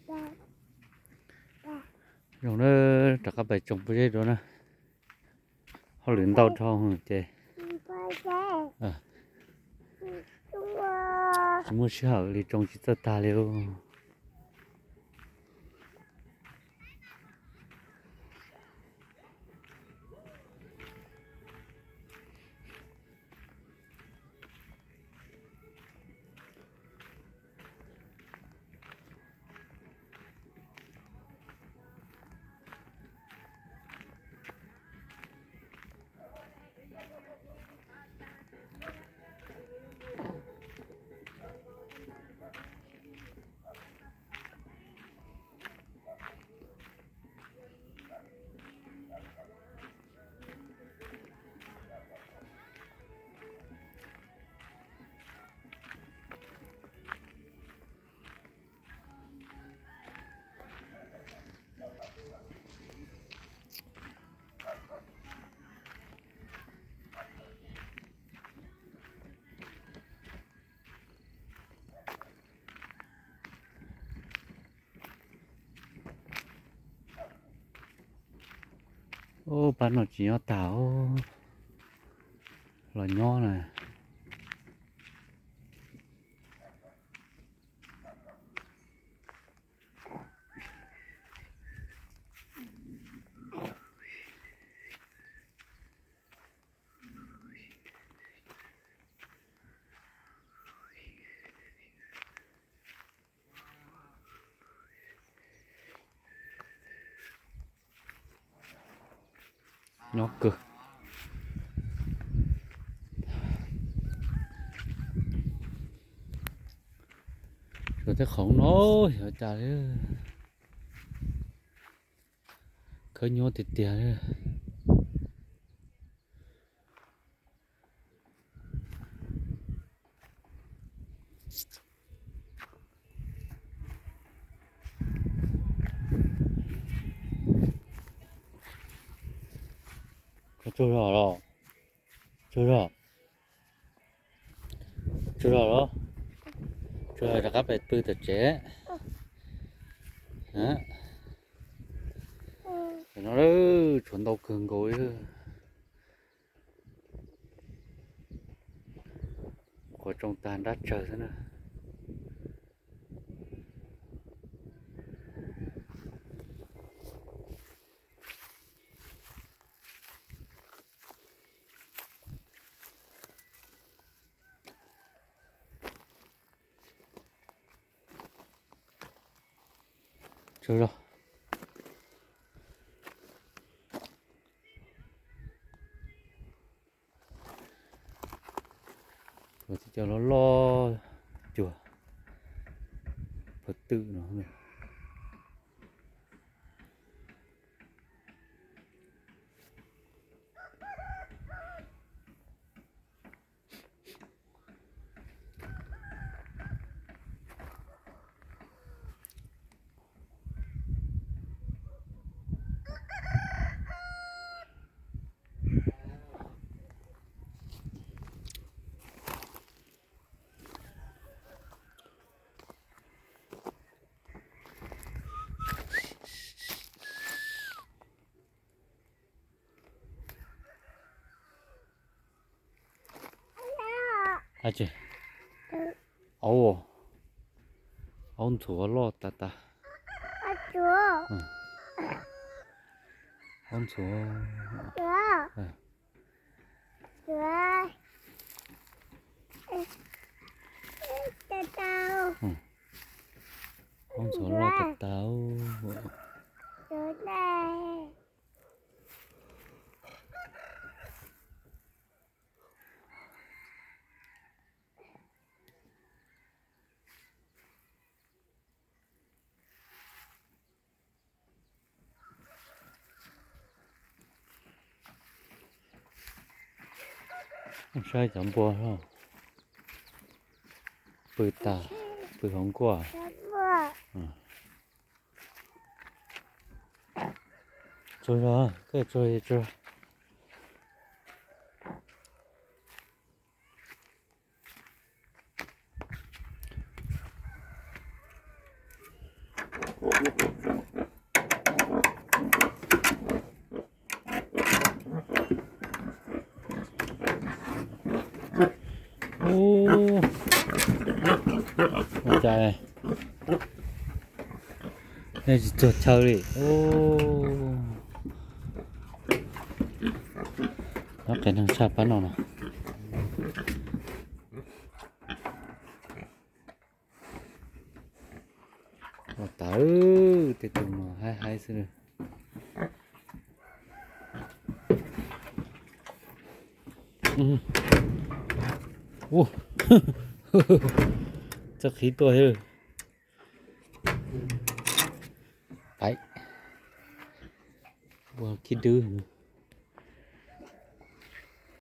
Zoo na, rov qab pais tsoo pob zeb dua na. Hauj lwm ntau dhau ces tsis muaj sij hawm li, tsoo tsis txawj tag li. Ub, pab no tsis nyob tag, los nyob na. Nyob kawg. Suav tej khoom no yog cas li, khawb nyuaj tiag tiag li. Koj tsaug zog los? Tsaug zog? Tsaug zog los? Tsaug zog, rov qab pais pw tom tsev. No tshuav ntau kawg nkaus li. Quav tsoo tag nrab tsawg xwb na. Tsaug zog. Ua tib co loj loj cuag phaw twm no. Aub, aub ntxhuav loj tas tas. Aub ntxhuav. Aub ntxhuav loj tas tas. Saib cov npua, pw tas, pw hauv nkuaj. Tsaug zog, koj tsaug zog. Ua cas nej tsis txuag chaw li. Nyob qee neeg tshaj pab no no. Ua tawv, tej tus mas haib haib xwb. Txawj qhib tuaj. Pais, ua khib dwb.